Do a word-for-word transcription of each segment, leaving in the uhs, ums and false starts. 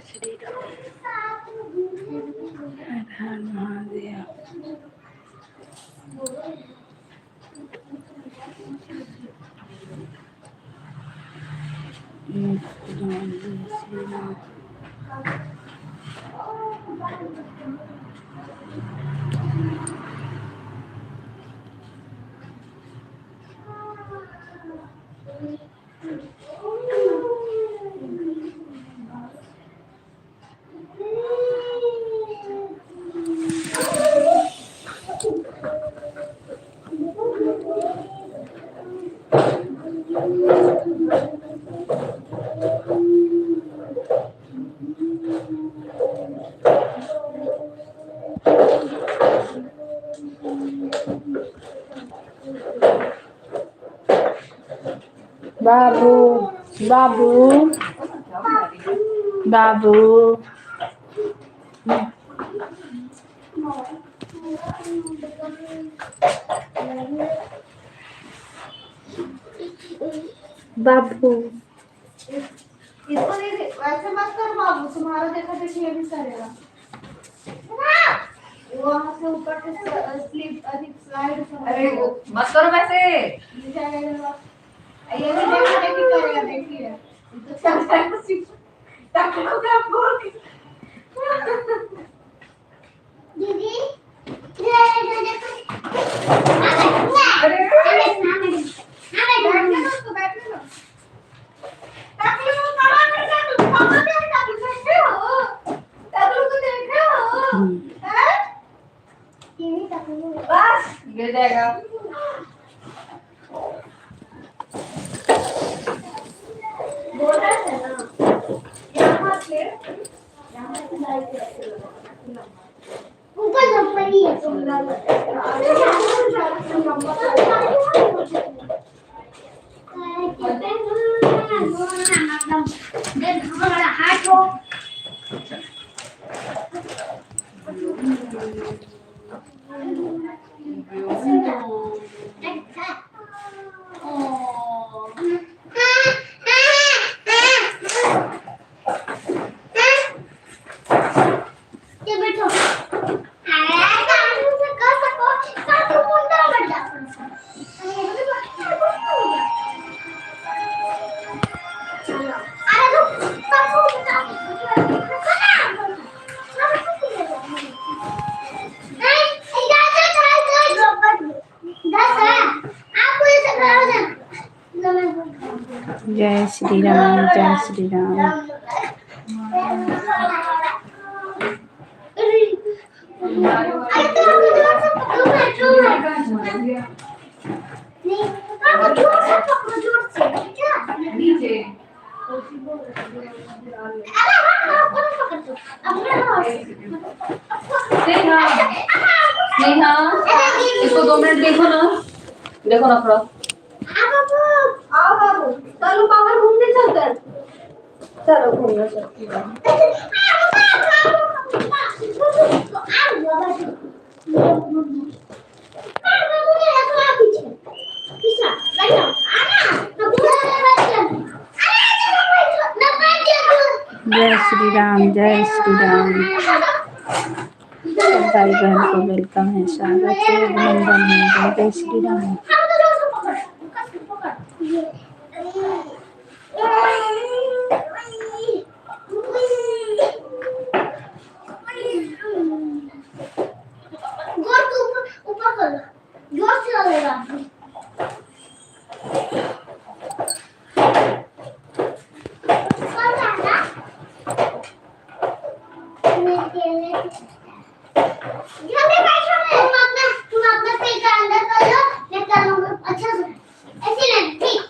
श्री राम। हर हर महादेव। श्री राम। बाबू, बाबू, बाबू। बाबू। इसको नहीं दे, वैसे मत कर बाबू, तुम्हारा देखा देखी ये भी करेगा। वो वहाँ से ऊपर से स-, slip, अरे, slide से अरे, वो मत करो वैसे। नीचे आ जाएगा। ये भी देखा देखी करेगा, देखिए। ये तो चल जाएगा सीधा। तकलो का बोल। दीदी, ये, ये, ये, अरे, अरे, बैठने दो उसको, बैठने दो। तकलो, कहाँ पे जा तुम? कहाँ पे जा तुम? बैठे हो? तकलो को देखे हो? हम्म। हैं? बस, गिर जाएगा। बोला है ना, यहाँ से, यहाँ से ऊपर ऊपर ही है। जय श्री राम, जय श्री राम। स्नेहा, स्नेहा, इसको दो मिनट देखो ना, देखो ना थोड़ा। आओ बाबू, चलो बाहर घूमने चलते हैं। चलो घूमने चलते हैं। जय श्री राम, जय श्री राम। सब भाई बहन को welcome है, स्वागत है, अभिनंदन है। जय श्री राम। गोर को ऊपर, ऊपर कर लो। जोर से लगेगा। ऊपर जाना। जल्दी बैठो, तुम अपना, तुम अपना पैर का अंदर कर लो, मैं करूँगा अच्छा से। ऐसे नहीं, ठीक।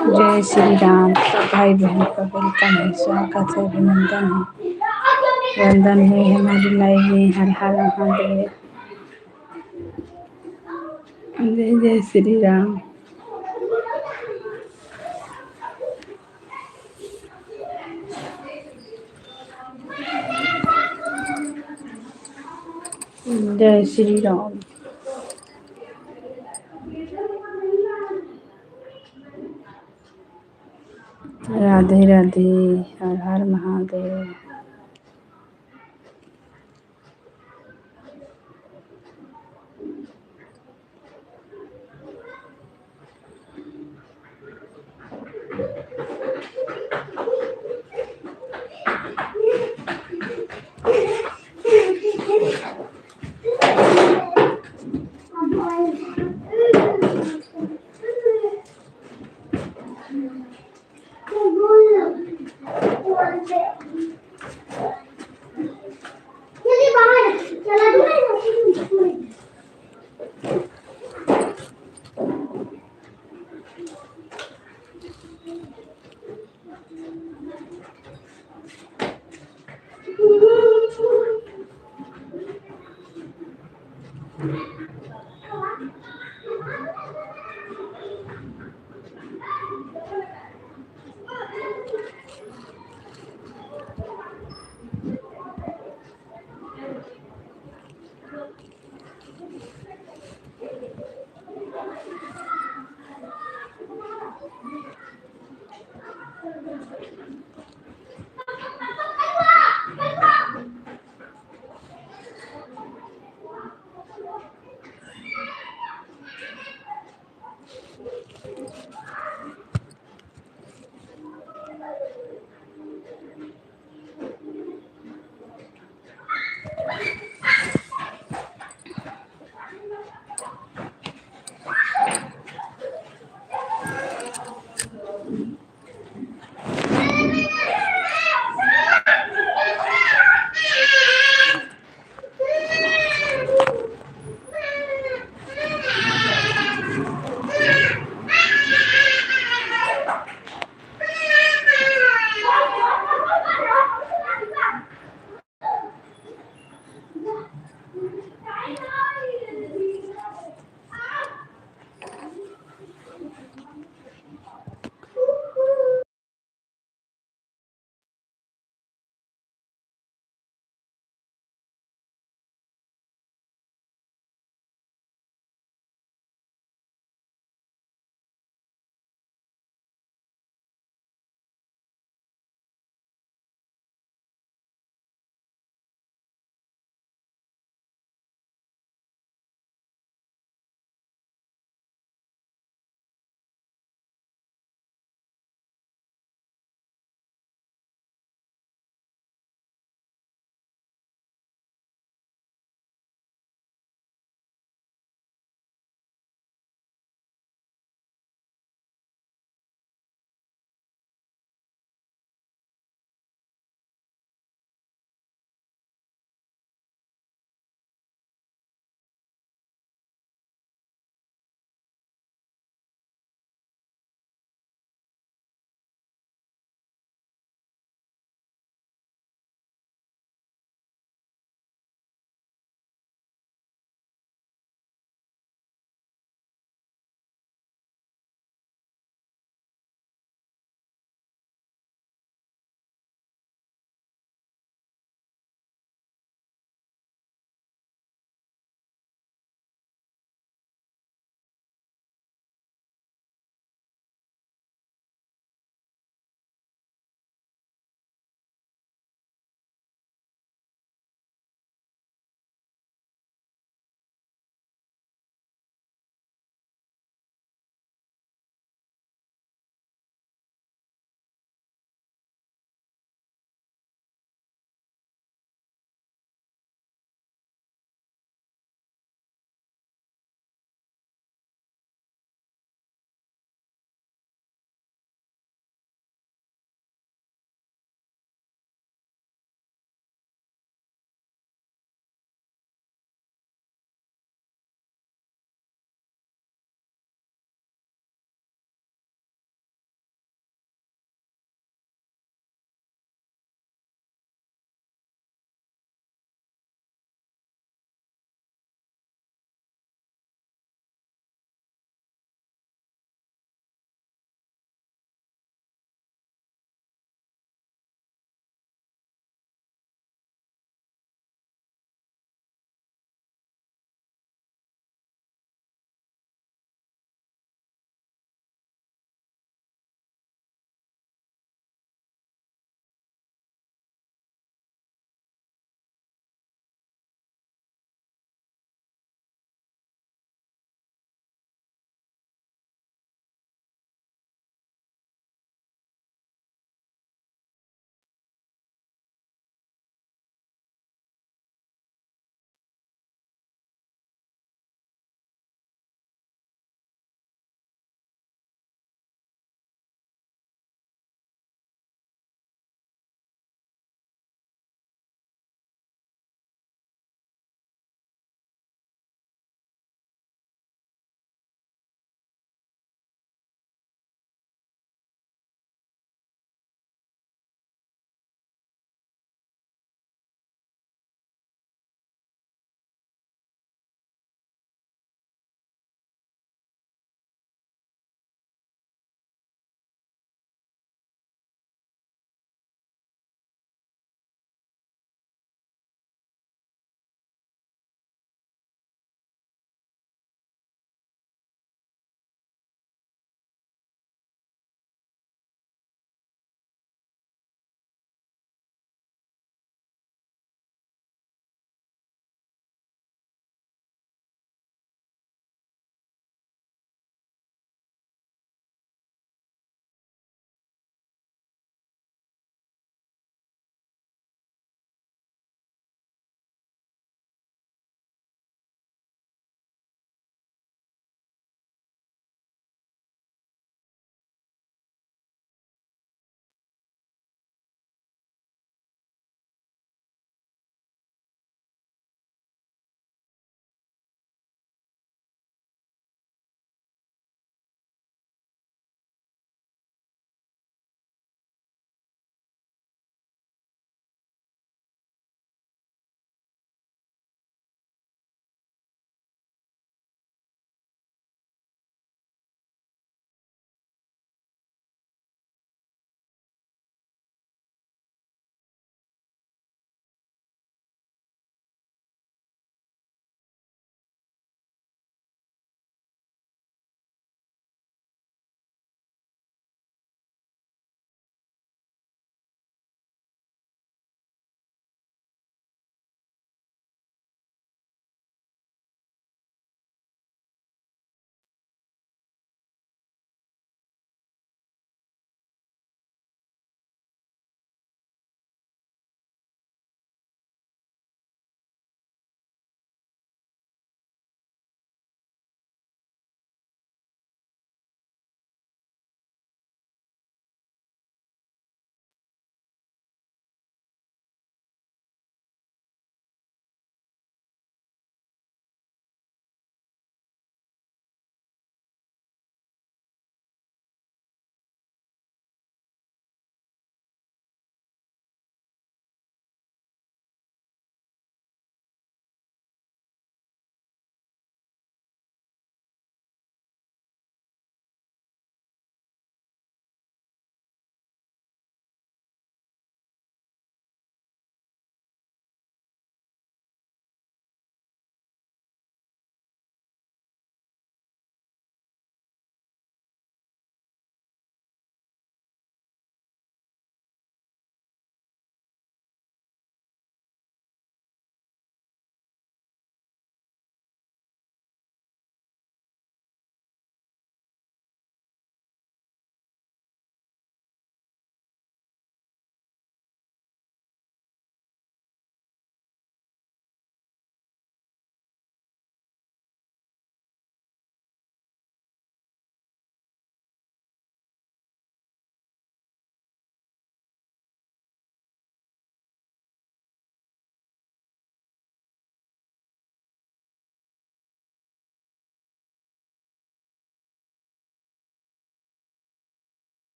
जय श्री राम, सब भाई बहन का welcome है, स्वागत है, अभिनंदन है, वंदन है हमारी live में। हर हर महादेव। जय जय श्री राम। जय श्री राम। राधे राधे, हर हर महादेव।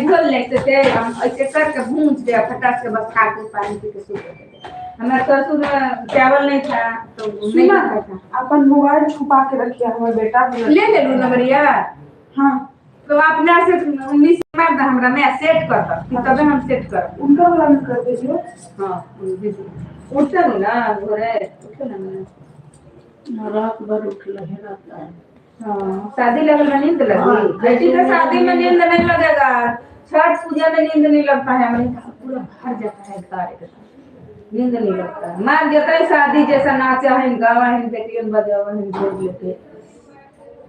घोल लेते थे, हम ऐसे करके भूंज के फटाक से बस खा के पानी पी के सो जाते थे। हमारे ससुर में चावल नहीं था, तो नहीं सुना, खाता था। अपन मोबाइल छुपा के रखिया, हमारे बेटा को ले ले लो नंबरिया। हाँ। तो अपना से उन्नीस मार दा हमरा में, सेट कर दा, कि तबे हम सेट करब। उनका वाला में कर दीजिए। हाँ, दीदी। उठते हो ना, घरे, उठते ना। रात भर उठल ही रहता है। हाँ, शादी लगल में नींद लगी। हाँ, बेटी के शादी में नींद नहीं लगेगा, छठ पूजा में नींद नहीं लगता है, हमारे पूरा भर जाता है घर एकदम। नींद नहीं लगता है। मार जाता है शादी जैसा, नाचा है, गावा है, बेटियन बजावा है, जोर लेके।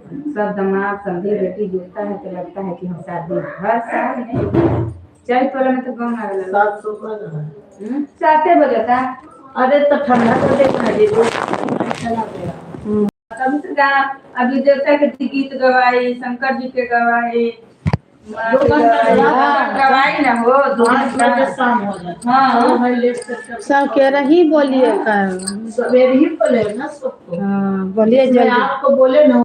सब दामाद, समधी, बेटी जुड़ता है तो लगता है कि हम शादी हर साल में। चैत वाला में तो गाँव में आवेला। सात सौ का जो है। हम्म, साते बजे का। अरे तो ठंडा कर देता है, दीदी। हम्म। तब से गा-, अभी देवता के गीत गवाई, शंकर जी के गवाई, माँ के गवाई, हाँ। गवाई ना हो, दो घंटा। शाम हो जाता है। हाँ। हाँ, भाई, लेट तक सब के रही बोलिए का। सवेरे ही बोले ना सबको। हाँ, बोलिए जल्दी। आपको बोले ना।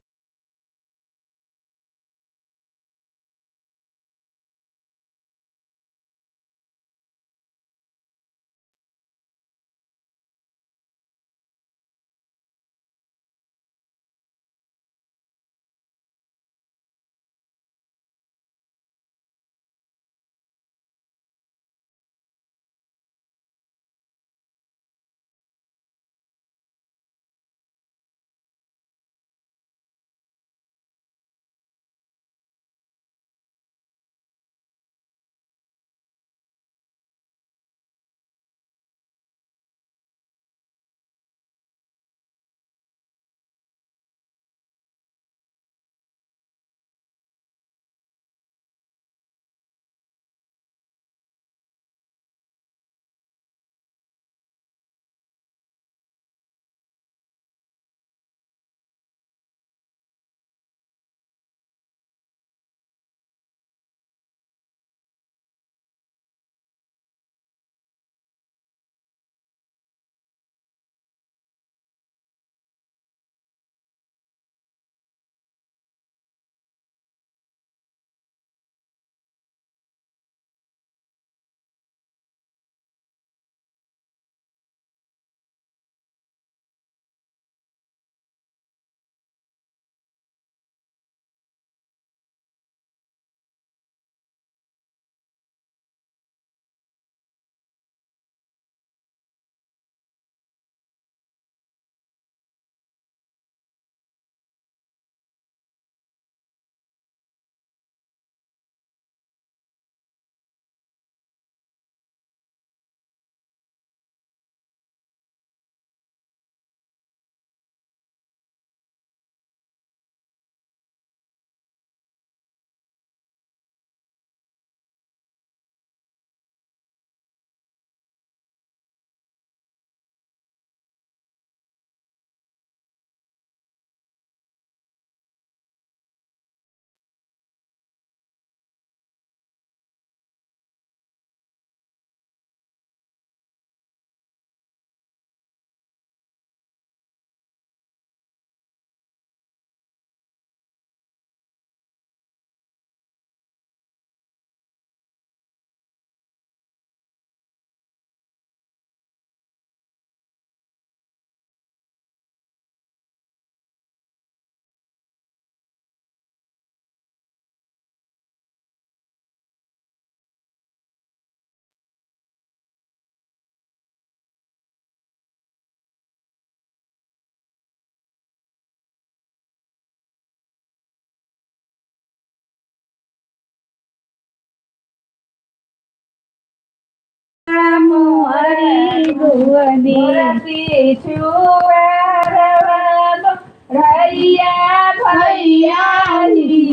मोहरी भुवनी। मोर पिछुआरवा भैया, भैया जी।